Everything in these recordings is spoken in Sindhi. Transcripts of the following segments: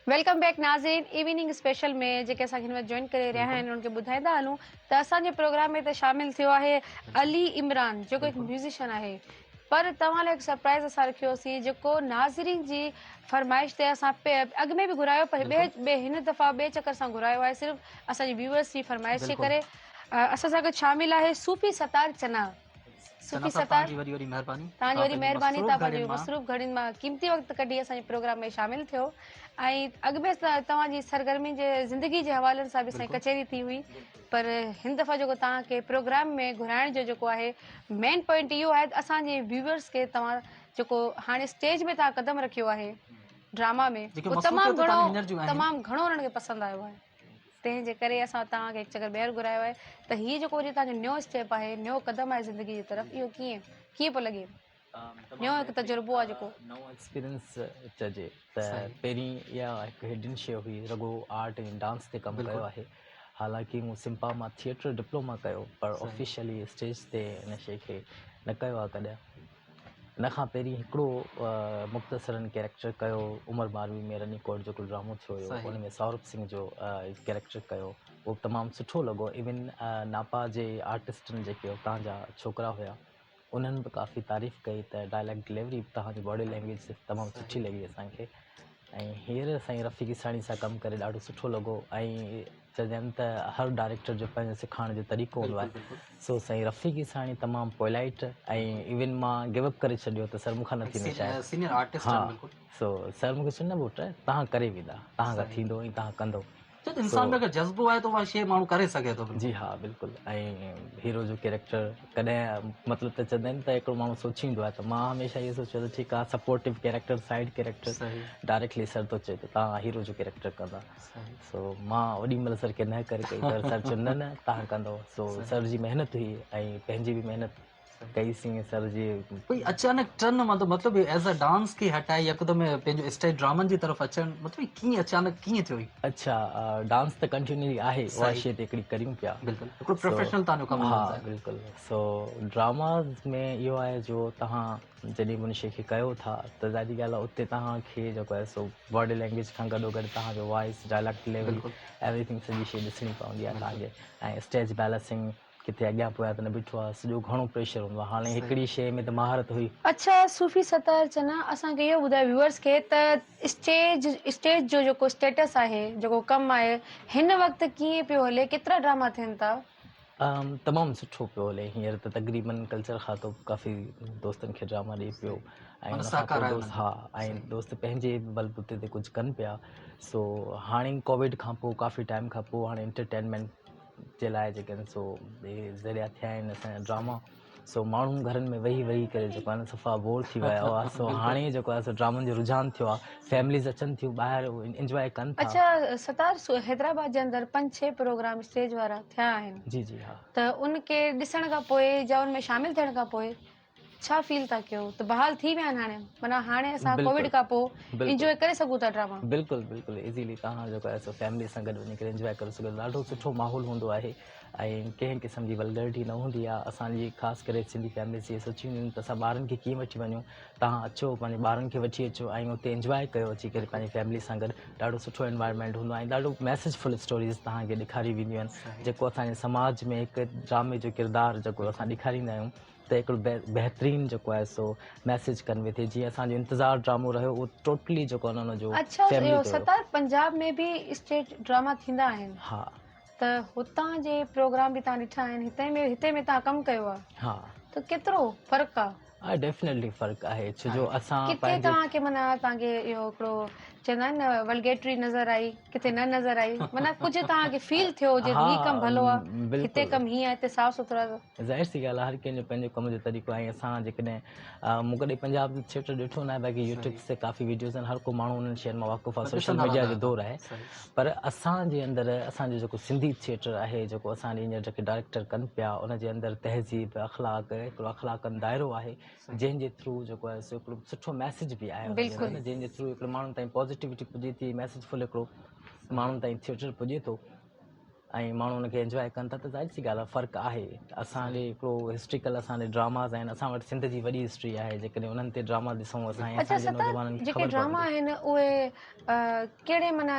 Welcome back ناظرين ايوننگ اسپيشل ۾ جيڪي اسان کي هن وقت جوائن ڪري رهيا آهن انهن کي ٻڌائيندا هلون ته اسان جي پروگرام ۾ ته شامل ٿيو آهي علي عمران جيڪو هڪ ميوزيشن آهي پر توهان لاء هڪ سرپرائز اسان رکيو سين جيڪو ناظرين جي فرمائش تي اسان اڳ ۾ به گهرايو پر ٻئي ٻئي هن دفعا ٻئي چڪر سان گهرايو آهي صرف اسان جي ويورس جي فرمائش جي ڪري اسان سان گڏ شامل آهي صوفي ستار چنا. صوفي ستار توهان جي وڏي وڏي مهرباني توهان جي وڏي مهرباني توهان پنهنجي مصروف گهڙين مان قيمتي وقت ڪڍي اسان جي پروگرام ۾ شامل ٿيو ۽ اڳ ۾ توهان جي سرگرمي جي زندگي جي حوالن سان به اسان جي ڪچهري ٿي هئي پر هن دفعا جيڪو توهان کي پروگرام ۾ گهرائڻ جو جيڪو آهي مين پوائنٽ اهو آهي ته اسان جي ويورز کي توهان جيڪو هاڻي اسٽيج ۾ توهان قدم رکيو آهي ڊراما ۾ تمام گهڻو تمام گهڻو انهن کي پسند آيو آهي تنهن جي ڪري اسان توهان کي هڪ چڪر ٻيهر گهرايو آهي ته هي جيڪو وري توهان جو نيو اسٽيپ آهي نيو قدم آهي زندگي جي طرف اهو ڪيئن ڪيئن پيو لڳي نيو هڪ تجربو آهي جيڪو. نئون ايڪسپيرينس چئجي ته پهرين اها هڪ هڊن شيء هئي رڳو آرٽ ۽ ڊانس تي ڪم ڪيو آهي حالانڪه مون سمپا مان ٿيٽر ڊپلوما ڪيو پر آفيشلي اسٽيج تي ان شيء کي نه ڪيو آهي ڪڏهن. ان کان پهرين هڪڙو مختصرن ڪيريڪٽر ڪيو عمر ماروي ۾ رني ڪوٽ جو هڪڙو ڊرامو ٿيو هيو ان ۾ سورڀ سنگهه جو ڪيريڪٽر ڪيو اهو به تمام سٺو لڳو ايون ناپا جي آرٽسٽن جيڪي اتان جا ڇوڪرا هيا انهن به ڪافي تعريف ڪئي ته ڊائلاگ ڊليوري به توهان جي باڊي لينگويج تمام سٺي لڳي اسان کي ۽ هينئر سائين رفيق عيساڻي سان ڪم ڪري ڏاڍو سٺو لڳو ۽ چئجن ته هر ڊائريڪٽر جو پنهنجو سکائڻ جو طريقو هوندو آهي سو سائين رفيق عيساڻي تمام پولائيٽ ۽ ايون مان گيو اپ ڪري ڇڏيو ته سر مون کان نه ٿيندو شايد ها سو سر مون کي چيو نه پٽ تهان ڪري ويندا تهان کان ٿيندو ۽ تهان ڪندو ڇو ته انسان ۾ اگر جذبو آهي ته اها شيء ماڻهو ڪري سگهي ٿو. جي ها بلڪل ۽ هيرو جو ڪيريڪٽر ڪڏهن مطلب ته چوندا آهن ته هڪڙو ماڻهو سوچيندو آهي ته مان هميشه اهو سوچيو ته ٺيڪ آهي supportive character side character directly sir ٿو چئي ته تان هيرو جو ڪيريڪٽر ڪندا سو مان اوڏي مهل سر کي نه ڪري ڪئي پر سر چيو نه نه تان ڪندو سو سر جي محنت هئي ۽ پنهنجي به محنت ڪئي سين سر جي. ڀئي اچانڪ ٽرن مطلب ايز ا ڊانس کي هٽائي يڪدم پنهنجو اسٽيج ڊرامن جي طرف اچڻ مطلب ڪيئن اچانڪ ڪيئن ٿيو هي. اڇا ڊانس ته ڪنٽينيوئلي آهي اها شي ته هڪڙي ڪريون پيا. بلڪل هڪڙو پروفيشنل تان جو ڪم ها بلڪل سو ڊراماز ۾ اهو آهي جو تهان جڏهن به ان شي کي ڪيو ٿا ته ظاهري ڳالهه آهي اتي تهان کي جيڪو آهي سو باڊي لينگويج کان گڏو گڏ تهان جو voice dialogue delivery everything سڄي شي ڏسڻي پوندي آهي تهان کي ۽ اسٽيج بيلنسنگ ڪٿي اڳيان پويان ته نه بيٺو آ سڄو گهڻو پريشر هوندو آ هاڻي هڪڙي شيء ۾ ته مهارت هئي. اڇا صوفي ستار چنا اسان کي اهو ٻڌايو ويوئرس کي ته اسٽيج اسٽيج جو جيڪو اسٽيٽس آهي جيڪو ڪم آهي هن وقت ڪيئن پيو هلي ڪيترا ڊراما ٿين ٿا. تمام سٺو پيو هلي هينئر ته تقريبن ڪلچر کاتو به ڪافي دوستن کي ڊراما ڏئي پيو ۽ ان کان پوء دوست ها ۽ دوست پنهنجي بل بوتي تي ڪجهه ڪن پيا سو هاڻي ڪووڊ کان پوء ڪافي ٽائيم کان پوء هاڻي انٽرٽينمينٽ جي لاء جيڪي آهن سو اهي ذريعا ٿيا آهن اسان جا ڊراما سو ماڻهو گهرن ۾ ويهي ويهي ڪري جيڪو آهي نه صفا بور ٿي ويا هئا سو هاڻي جيڪو آهي سو ڊرامن جو رجحان ٿيو آهي فيمليز اچن ٿيون ٻاهر انجواء ڪن ٿا. اڇا ستار حيدرآباد جي اندر پنج ڇهه پروگرام اسٽيج وارا ٿيا آهن جي جي ها ته ان کي ڏسڻ کان پوء يا ان ۾ شامل ٿيڻ کان پوء ڇا فيل ٿا ڪيو ته بحال ٿي ويا آهن هاڻي معنيٰ هاڻي اسان ڪووڊ کان پوء انجوائي ڪري سگهون ٿا ڊراما. بلڪل بلڪل ايزيلي توهان جيڪو آهي سو فيملي سان گڏ وڃي ڪري انجوائي ڪري سگهو ڏاڍو سٺو ماحول هوندو آهي ۽ ڪنهن قسم جي ولگرٽي نه هوندي آهي اسان جي خاص ڪري سنڌي فيمليز اهي سوچينديون آهن ته اسان ٻارن کي ڪيئن وٺي وڃون توهان اچو پنهنجي ٻارن کي وٺي اچو ۽ اتي انجوائي ڪيو اچي ڪري پنهنجي فيملي سان گڏ ڏاڍو سٺو انوائرمينٽ هوندو آهي ۽ ڏاڍو ميسج فل اسٽوريز توهان کي ڏيکاري وينديون آهن جيڪو اسان جي سماج ۾ هڪ ڊرامي جو ڪردار جيڪو اسان ڏيکاريندا آهيون ته هڪڙو بهترين جيڪو آهي سو ميسيج ڪنوي ٿئي جيئن اسان جو انتظار ڊرامو رهيو اهو ٽوٽلي جيڪو آهي ان جو اڇا اهو ستار پنجاب ۾ به اسٽيج ڊراما ٿيندا آهن ها ته هتان جي پروگرام به تان ڏٺا آهن هتي ۾ هتي ۾ تان ڪم ڪيو آهي ها ته ڪيترو فرق آهي ها ڊيفينيٽلي فرق آهي ڇو جو اسان ڪٿي توهان کي معنيٰ توهان کي اهو هڪڙو چوندا آهن نه ولگيٽري نظر آئي ڪٿي نه نظر آئي معنيٰ ڪجهه توهان کي فيل ٿيو هجي هي ڪم ڀلو آهي هتي ڪم هيئن آهي هتي صاف سٿرو آهي ظاهر سي ڳالهه آهي هر ڪنهن جو پنهنجو ڪم جو طريقو آهي اسان جيڪڏهن مون ڪڏهن پنجاب جو ٿيٽر ڏٺو ناهي باقي يوٽيوب تي ڪافي ويڊيوز آهن هر ڪو ماڻهو انهن شين مان واقف آهي سوشل ميڊيا جو دور آهي پر اسان جي اندر اسان جو جيڪو سنڌي ٿيٽر آهي جيڪو اسان جي هينئر جيڪي ڊائريڪٽر ڪن پيا ان جي اندر تهذيب اخلاق هڪڙو اخلاقن دائرو آهي جنهن جي ٿرو جيڪو آهي سو هڪڙو سٺو ميسج به آهي جنهن جي ٿرو هڪڙو ماڻهن تائين پازيٽيوٽي پڄي ٿي ميسج فل هڪڙو ماڻهن تائين ٿيٽر پڄي ٿو. ۽ ماڻهو ان کي انجواء ڪن ٿا ته ظاهر سي ڳالهه آهي فرق آهي اسان ڏي هڪڙو هسٽريڪل اسان ڏي ڊراماز آهن اسان وٽ سنڌ جي وڏي هسٽري آهي جيڪڏهن انهن تي ڊراما ڏسون اسان ۽ اڇا اسان جي ستار نوجوانن کي جيڪي خبر ڊراما پوندي. آهن اهي ڪهڙي معنيٰ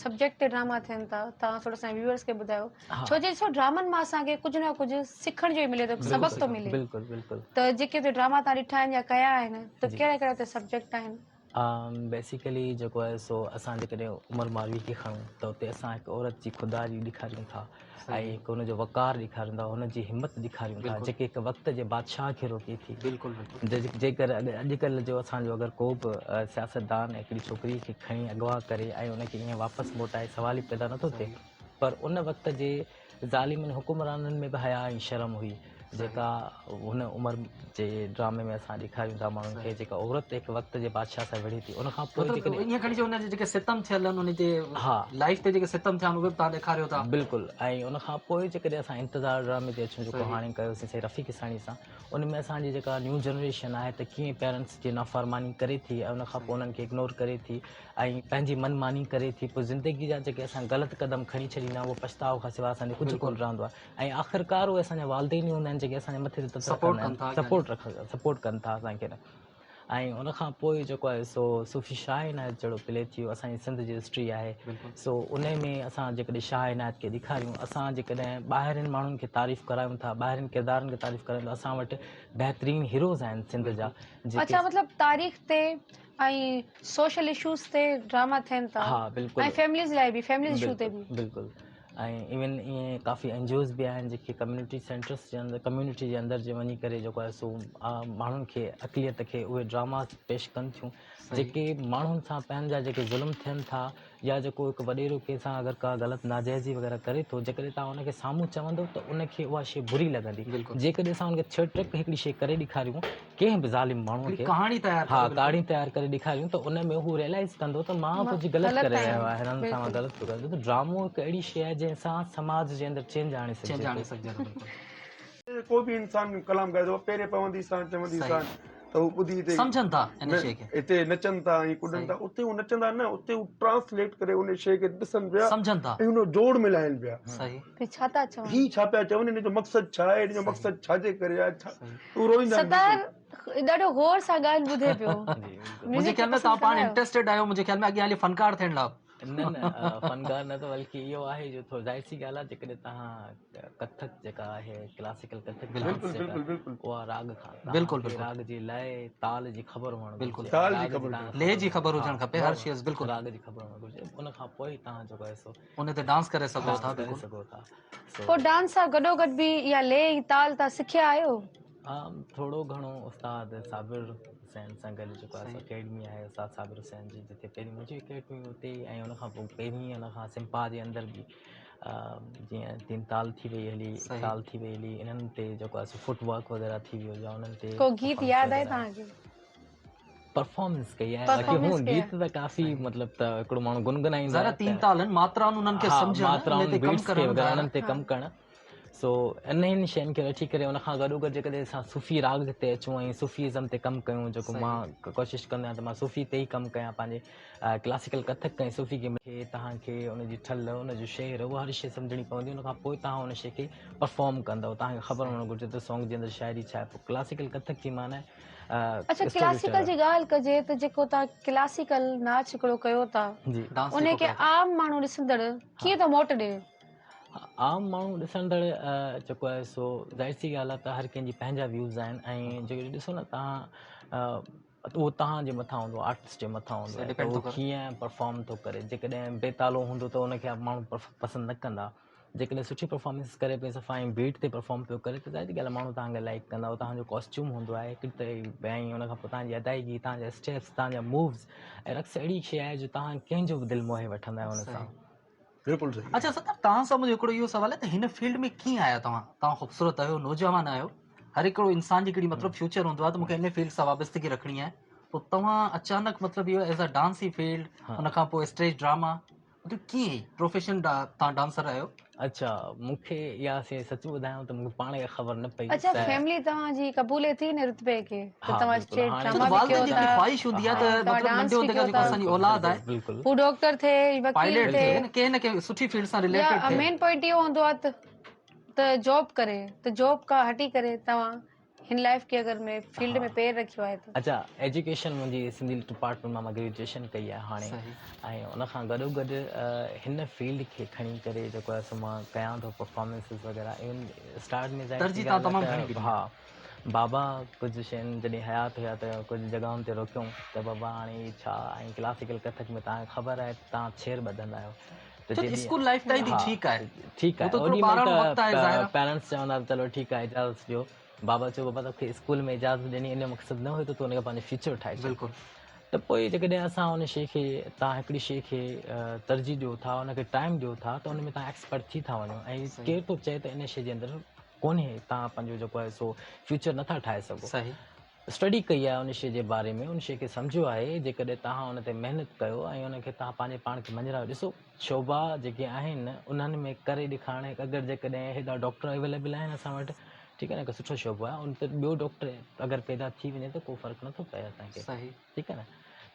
سبجيڪٽ تي ڊراما ٿين ٿا توهان ٿورو اسان جي ويورز کي ٻڌايو ها. ڇو جي ڏسو ڊرامن مان اسان کي ڪجهه نه ڪجهه سکڻ جو ئي ملي ٿو هڪ سبق ٿو ملي بلڪل بلڪل ته جيڪي ڊراما توهان ڏٺا آهن يا ڪيا آهن ته جي. ڪهڙا ڪهڙا اتي سبجيڪٽ آهن. بيسيڪلي جيڪو آهي سو اسان جيڪڏهن عمر ماروي کي کڻون ته اتي اسان هڪ عورت جي خودداري ڏيکاريون ٿا ۽ هڪ ان جو وقار ڏيکاريون ٿا هن جي همت ڏيکاريون ٿا جيڪي هڪ وقت جي بادشاهه کي روڪي ٿي جيڪر اڄڪلهه جو اسان جو اگر ڪو به سياستدان هڪڙي ڇوڪري کي کڻي اغوا ڪري ۽ ان کي ائين واپس موٽائي سوال ئي پيدا نٿو ٿئي پر ان وقت جي ظالمن حڪمرانن ۾ به حياء ۽ شرم هئي جيڪا هن عمر جي ڊرامي ۾ اسان ڏيکاريون ٿا ماڻهن کي جيڪا عورت هڪ وقت جي بادشاهه سان وڙهي ٿي ان کان پوء جيڪڏهن ائين کڻي چئو ان جي جيڪي ستم ٿيل آهن ان جي ها لائف تي جيڪي ستم ٿيا آهن اهي به توهان ڏيکاريو ٿا. بلڪل ۽ ان کان پوء جيڪڏهن اسان انتظار ڊرامي تي اچون جيڪو هاڻي ڪيوسين سائين رفيق عيساڻي سان ان ۾ اسان جي جيڪا نيو جنريشن آهي ته ڪيئن پيرنٽس جي نافرماني ڪري ٿي ۽ ان کان پوء انهن کي اگنور ڪري ٿي ۽ پنهنجي من ماني ڪري ٿي پوء زندگي جا جيڪي اسان غلط قدم کڻي ڇڏيندا آهيون اهو پڇتاء کان سواء اسان جو ڪجهه ڪونه رهندو آهي ۽ آخرڪار اهي اسان جا والدين ئي هوندا آهن جيڪي اسان جي مٿي تي تٿ رکندا آهن سپورٽ سپورٽ ڪن ٿا اسان کي ۽ ان کان پوء جيڪو آهي سو صوفي شاهه عنايت جهڙو پلي ٿي ويو اسان جي سنڌ جي هسٽري آهي سو ان ۾ اسان جيڪڏهن شاهه عنايت کي ڏيکاريون اسان جيڪڏهن ٻاهرين ماڻهن کي تعريف ڪرايون ٿا ٻاهرين ڪردارن کي تعريف ڪرايون ٿا اسان وٽ بهترين هيروز آهن سنڌ جا جيڪي اڇا مطلب تاريخ تي ۽ سوشل اشوز تي ڊراما ٿين ٿا ها بلڪل ۽ فيمليز لاء به فيمليز اشو تي به بلڪل ۽ ايون ائين ڪافي اين جي اوز به آهن جيڪي ڪميونٽي سينٽرس جي اندر ڪميونٽي جي اندر جي وڃي ڪري جيڪو آهي سو ماڻهن کي اقليت کي اهي ڊراما پيش ڪن ٿيون جيڪي ماڻهن سان پنهنجا جيڪي ظلم ٿين ٿا يا جيڪو هڪ وڏيرو ڪنهن سان اگر ڪا غلط ناجائزي وغيره ڪري ٿو جيڪڏهن توهان ان کي سامهون چوندو ته ان کي اها شيء بري لڳندي جيڪڏهن اسان ان کي ٿيٽرڪ هڪڙي شيء ڪري ڏيکاريون ڪنهن به ظالم ماڻهو کي ڪهاڻي تيار ها ڪهاڻي تيار ڪري ڏيکاريون ته ان ۾ هو ريئلائز ڪندو ته مان ڪجهه غلط ڪري رهيو آهيان هنن سان مان غلط ٿو ڪريان ته ڊرامو هڪ اهڙي شيء آهي جنهن سان سماج جي اندر چينج آڻي سگهجي ٿو. ڪو به انسان ڪلام ڳائي ٿو پيري پوندي سان چوندي سان ته هو ٻڌي هتي سمجهن ٿا ان شيء کي هتي نچن ٿا ۽ ڪڏن ٿا اتي هو نچندا نه اتي هو ٽرانسليٽ ڪري ان شيء کي ڏسن پيا سمجهن ٿا ۽ ان جو جوڙ ملائن پيا صحيح هي ڇا ٿا چون هي ڇا پيا چون ان جو مقصد ڇا آهي ان جو مقصد ڇا جي ڪري آهي ڇا هو روئيندا آهن ستار ڏاڍو غور سان ڳالهه ٻڌي پيو منهنجي خيال ۾ توهان پاڻ انٽريسٽيڊ آهيو منهنجي خيال ۾ اڳيان هلي فنڪار ٿيڻ لاء نه نه فنڪار نه ته بلڪه اهو آهي جو ٿورو ظاهر سي ڳالهه آهي جيڪڏهن توهان ڪٿڪ جيڪا آهي ڪلاسيڪل ڪٿڪ ڊانس بلڪل جيڪا بلڪل بلڪل اها راڳ کان بلڪل توهان کي بلڪل راڳ جي لئي تال جي خبر هئڻ بلڪل گهرجي تال جي راڳ جي خبر توهان هجڻ لئي خبر جي خبر ها هجڻ کپي هر شيء بلڪل راڳ جي خبر هئڻ گهرجي ان کان پوء ئي توهان جيڪو آهي سو ان تي ڊانس ڪري سگهو ٿا ڊانس ڪري بلڪل سگهو ٿا سو پوء ڊانس سان گڏو گڏ به اها لئي ۽ تال توهان سکيا آهيو؟ ها ٿورو گهڻو استاد صابر حسين سان گڏ جيڪو آهي سو اڪيڊمي آهي استاد صابر حسين جي جتي پهرين منهنجي اڪيڊمي اتي ئي ۽ ان کان پوء پهرين ان کان سمپا جي اندر به جيئن تين تال ٿي وئي هلي تال ٿي وئي هلي انهن تي جيڪو آهي سو فٽ ورڪ وغيره ٿي ويو يا انهن تي ڪو گيت ياد آهي توهان کي؟ پرفارمنس ڪئي آهي باقي هو گيت ته ڪافي مطلب ته هڪڙو ماڻهو گنگنائيندو آهي تين تالن ماترائن انهن کي سمجهڻ انهن تي ڪم ڪرڻ انهن تي ڪم ڪرڻ سو انهن شين کي وٺي ڪري ان کان گڏو گڏ جيڪڏهن اسان صوفي راڳ تي اچون ۽ صوفي ازم تي ڪم ڪيون جيڪو مان ڪوشش ڪندو آهيان ته مان صوفي تي ئي ڪم ڪيان پنهنجي ڪلاسيڪل ڪٿڪ ۽ صوفي کي کي توهان کي ان جي ٺل ان جو شعر اها هر شي سمجهڻي پوندي ان کان پوء توهان ان شي کي پرفارم ڪندؤ توهان کي خبر هئڻ گهرجي ته سانگ جي اندر شاعري ڇا آهي پوء ڪلاسيڪل ڪٿڪ جي معنيٰ اڇا ڪلاسيڪل جي ڳالهه ڪجي ته جيڪو توهان ڪلاسيڪل ناچ هڪڙو ڪيو ٿا ان کي عام ماڻهو ڏسندڙ ڪيئن ٿو موٽ ڏئي؟ عام ماڻهو ڏسندڙ جيڪو آهي سو ظاهر سي ڳالهه آهي ته هر ڪنهن جي پنهنجا ويوز آهن ۽ جيڪڏهن ڏسو نه تهان اهو تهان جي مٿان هوندو آرٽسٽ جي مٿان هوندو آهي ته هو ڪيئن پرفارم ٿو ڪري جيڪڏهن بي تالو هوندو ته ان کي ماڻهو پسند نه ڪندا جيڪڏهن سٺي پرفارمنس ڪري پيو صفا ۽ بيٽ تي پرفارم پيو ڪري ته ظاهر سي ڳالهه آهي ماڻهو تهان کي لائڪ ڪندا اهو تهان جو ڪاسٽيوم هوندو آهي هڪ ته ۽ ان کان پوء تهان جي ادائگي تهان جا اسٽيپس تهان جا مووز ۽ رقص اهڙي شيء آهي جو تهان ڪنهن جو به دل موهي وٺندا آهيو ان سان. بلڪل صحيح. اڇا ستار توهان سان منهنجو هڪڙو اهو سوال آهي ته هن فيلڊ ۾ ڪيئن آيا توهان توهان خوبصورت آهيو نوجوان آهيو هر هڪڙو انسان جي هڪڙي مطلب فيوچر هوندو آهي ته مونکي ان فيلڊ سان وابستگي رکڻي آهي پوء توهان اچانڪ مطلب اهو ايز ا ڊانس جي فيلڊ ان کان پوء اسٽيج ڊراما مطلب ڪيئن هي پروفيشن تان ڊانسر آهيو؟ اڇا مون کي اها سي سچ ٻڌايان ته مون کي پاڻ کي خبر نه پئي اڇا فيملي توهان جي قبولي ٿي ان رتبي کي ته توهان اسٽيج ڊراما به ڪيو ٿا خواهش هوندي آهي ته مطلب ننڍي هوندي کان جيڪو اسان جي اولاد آهي بلڪل هو ڊاڪٽر ٿئي وڪيل ٿئي ڪنهن نه ڪنهن سٺي فيلڊ سان رليٽيڊ ٿئي مين پوائنٽ اهو هوندو آهي ته ته جاب ڪري ته جاب کان هٽي ڪري توهان هن لائف کي اگر ۾ فيلڊ ۾ پير رکيو آهي ته. اچا ايجوڪيشن منهنجي سنڌي ڊپارٽمينٽ مان مان گريجوئيشن ڪئي آهي هاڻي ۽ ان کان گڏو گڏ هن فيلڊ کي کڻي ڪري جيڪو آهي سو مان ڪيان ٿو پرفارمنسز وغيره ايون اسٽارٽ ۾ ظاهر ترجيح تان تمام گهڻي ڏني ها بابا ڪجهه شين جڏهن حيات هيا ته ڪجهه جڳهن تي روڪيون ته بابا هاڻي هي ڇا ۽ ڪلاسيڪل ڪٿڪ ۾ توهان کي خبر آهي ته توهان ڇير ٻڌندا آهيو ته اسڪول لائف تائين ته ٺيڪ آهي ٺيڪ آهي اوڏي مهل پيرنٽس چوندا چلو ٺيڪ آهي اجازت ڏيو بابا چيو بابا توکي اسڪول ۾ اجازت ڏني ان جو مقصد نه هيو ته تون ان کي پنهنجو فيوچر ٺاهي ڇڏ بلڪل ته پوء جيڪڏهن اسان ان شيء کي تان هڪڙي شيء کي ترجيح ڏيو ٿا ان کي ٽائيم ڏيو ٿا ته ان ۾ تان ايڪسپرٽ ٿي ٿا وڃو ۽ ڪير ٿو چئي ته ان شيء جي اندر ڪونهي تان پنهنجو جيڪو آهي سو فيوچر نٿا ٺاهي سگهو صحيح اسٽڊي ڪئي آهي ان شيء جي باري ۾ ان شيء کي سمجهيو آهي جيڪڏهن توهان ان تي محنت ڪيو ۽ ان کي توهان پنهنجي پاڻ کي مڃرايو ڏسو شعبا جيڪي آهن انهن ۾ ڪري ڏيکارڻ اگر جيڪڏهن هيڏا ڊاڪٽر اويليبل آهن اسان وٽ ٺيڪ آهي نه هڪ سٺو شعبو آهي ان تي ٻيو ڊاڪٽر اگر پيدا ٿي وڃي ته ڪو فرق نٿو پئي اسان کي صحيح ٺيڪ آهي نه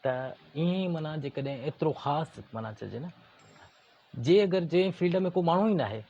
ته ائين ئي معنيٰ جيڪڏهن ايترو خاص معنيٰ چئجي نه جي اگر جنهن فيلڊ ۾ ڪو ماڻهو ئي ناهي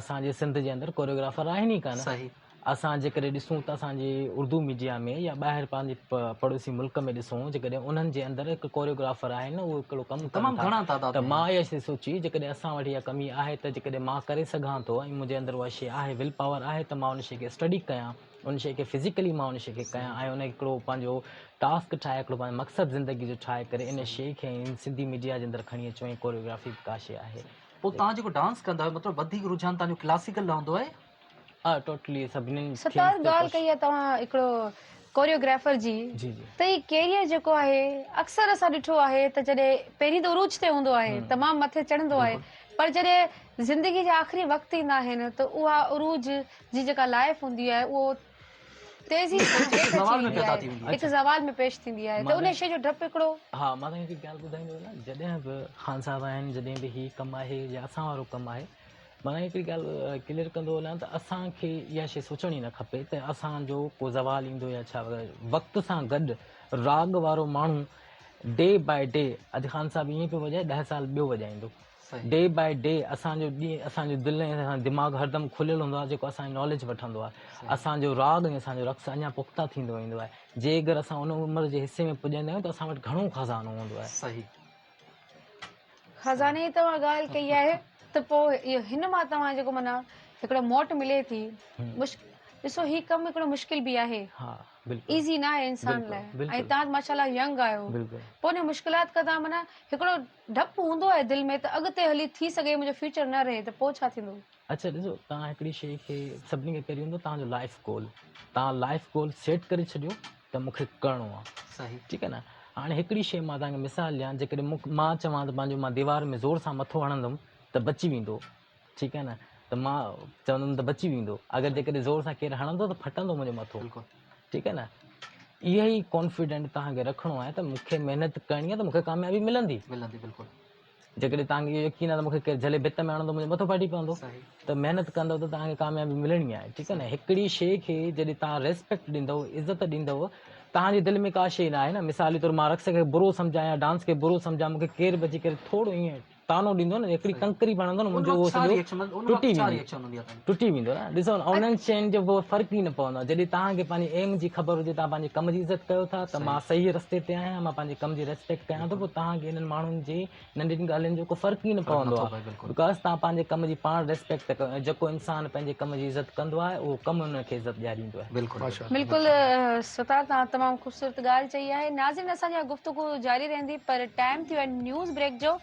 اسان جي سنڌ جي اندر ڪوريوگرافر آهن ئي ڪانه صحيح اسان جيڪڏهن ڏسون ته اسان جي اردو ميڊيا ۾ يا ٻاهر پنهنجي پڙوسي ملڪ ۾ ڏسون جيڪڏهن انهن جي اندر هڪ ڪوريوگرافر آهن اهو هڪڙو ڪم ڪن تمام ٿا گهڻا تعداد ته ۾ مان اها شي سوچي جيڪڏهن اسان وٽ اها ڪمي آهي ته جيڪڏهن مان ڪري سگهان ٿو ۽ منهنجي اندر اها شي آهي will power آهي ته مان ان شي کي اسٽڊي ڪيان ان شيء کي فزيڪلي مان ان شيء کي ڪيان ۽ ان هڪڙو پنهنجو ٽاسڪ ٺاهي هڪڙو پنهنجو مقصد زندگي جو ٺاهي ڪري ان شيء کي ۽ سنڌي ميڊيا جي اندر کڻي اچون ۽ ڪوريوگرافي به ڪا شيء آهي. پوء توهان جيڪو ڊانس ڪندا آهيو مطلب وڌيڪ رجحان توهان جو ڪلاسيڪل ڏانهن هوندو آهي؟ ها ٽوٽلي سڀني ستار ٿيمز تي ڳالهه ڪوشش. ڪئي آهي توهان هڪڙو ڪوريوگرافر جي جي جي. ته هي ڪيريئر جيڪو آهي اڪثر اسان ڏٺو آهي ته جڏهن پهرين ته عروج تي هوندو آهي تمام مٿي چڙهندو آهي پر جڏهن زندگي جا آخري وقت ايندا آهن ته اها عروج جي جيڪا لائف هوندي آهي اهو تيزي سان هيٺ اچي زوال ۾ ويندي پيدا ٿي آهي ويندي آهي. هڪ زوال ۾ پيش ٿيندي آهي ته ان شيء جو ڊپ هڪڙو. ها مان توهان کي هڪ ڳالهه ٻڌائيندو وڃان جڏهن به خان صاحب آهن جڏهن به هي ڪم آهي يا اسان وارو ڪم آهي مان هڪڙي ڳالهه ڪليئر ڪندو وڃان ته اسان کي اها شيء سوچڻ ئي نه کپي ته اسان جو ڪو زوال ايندو يا ڇا وغيره وقت سان گڏ راڳ وارو ماڻهو ڊي باء ڊي اڄ خان صاحب ائين پيو وڄائي 10 سال ٻيو وڄائيندو ڊي باء ڊي اسان جو ڏينهن اسان جو دل ۽ اسان جو دماغ هردم کليل هوندو آهي جيڪو اسان جي ناليج وٺندو آهي اسان جو راڳ ۽ اسان جو رقص اڃا پختا ٿيندو ويندو آهي جي اگر اسان ان عمر جي حصي ۾ پڄندا آهيون ته اسان وٽ گهڻو خزانو هوندو آهي. صحيح. خزاني جي توهان ڳالهه ڪئي آهي ته پوء اهو هن مان توهان جيڪو معنيٰ هڪڙو موٽ ملي ٿي ڏسو هي ڪم هڪڙو مشڪل به آهي ها بلڪل ايزي نه آهي انسان لاء ۽ توهان ماشاءالله ينگ آهيو پوء ان مشڪلات کان توهان معنيٰ هڪڙو ڊپ هوندو آهي دل ۾ ته اڳتي هلي ٿي سگهي منهنجو فيوچر نه رهي ته پوء ڇا ٿيندو؟ اڇا ڏسو توهان هڪڙي شيء کي سڀني کان پهرين هوندو توهان جو لائف گول توهان لائف گول سيٽ ڪري ڇڏيو ته مون کي ڪرڻو آهي صحيح ٺيڪ آهي نه هاڻي هڪڙي شيء مان توهان کي مثال ڏيان جيڪڏهن مون مان چوان ته پنهنجو مان ديوار ۾ زور سان مٿو هڻندم ته بچي ويندو ٺيڪ آهي نه ته مان چوندم ته بچي ويندو اگر جيڪڏهن زور سان ڪير هڻندو ته ڦٽندو منهنجو مٿو بلڪل ٺيڪ آهي نه اها ئي ڪانفيڊنٽ توهان کي رکڻو آهي ته مون کي محنت ڪرڻي آهي ته مون کي ڪاميابي ملندي ملندي بلڪل جيڪڏهن توهان کي اهو يقين آهي ته مون کي ڪير جهلي ڀت ۾ هڻندو منهنجو مٿو ڦاٽي پوندو ته محنت ڪندو ته توهان کي ڪاميابي ملڻي آهي ٺيڪ آهي نه هڪڙي شيء کي جڏهن توهان ريسپيڪٽ ڏيندو عزت ڏيندو توهان جي دل ۾ ڪا شيء نه آهي نه مثال جي طور مان رقص کي برو سمجهان يا ڊانس کي برو سمجهان مون کي ڪير به اچي ڪري ٿورو ائين طعنو ڏيندو نه هڪڙي ڪنڪري به هڻندو نه منهنجو اهو سڄو ٽٽي ويندو ٽٽي ويندو نه ڏسو نه انهن شين جو پوء فرق ئي نه پوندو آهي جڏهن توهان کي پنهنجي ايم جي خبر هجي توهان پنهنجي ڪم جي عزت ڪيو ٿا ته مان صحيح رستي تي آهيان مان پنهنجي ڪم جي ريسپيڪٽ ڪيان ٿو پوء توهان کي انهن ماڻهن جي ننڍين ڳالهين جو ڪو فرق ئي نه پوندو آهي because توهان پنهنجي ڪم جي پاڻ ريسپيڪٽ ٿا ڪيو ۽ جيڪو انسان پنهنجي ڪم جي عزت ڪندو آهي اهو ڪم ان کي عزت ڏياريندو آهي. بلڪل ستار توهان تمام خوبصورت ڳالهه چئي آهي ناظرين اسان جي اها گفتگو جاري رهندي پر ٽائيم ٿيو آهي نيوز بريڪ جو.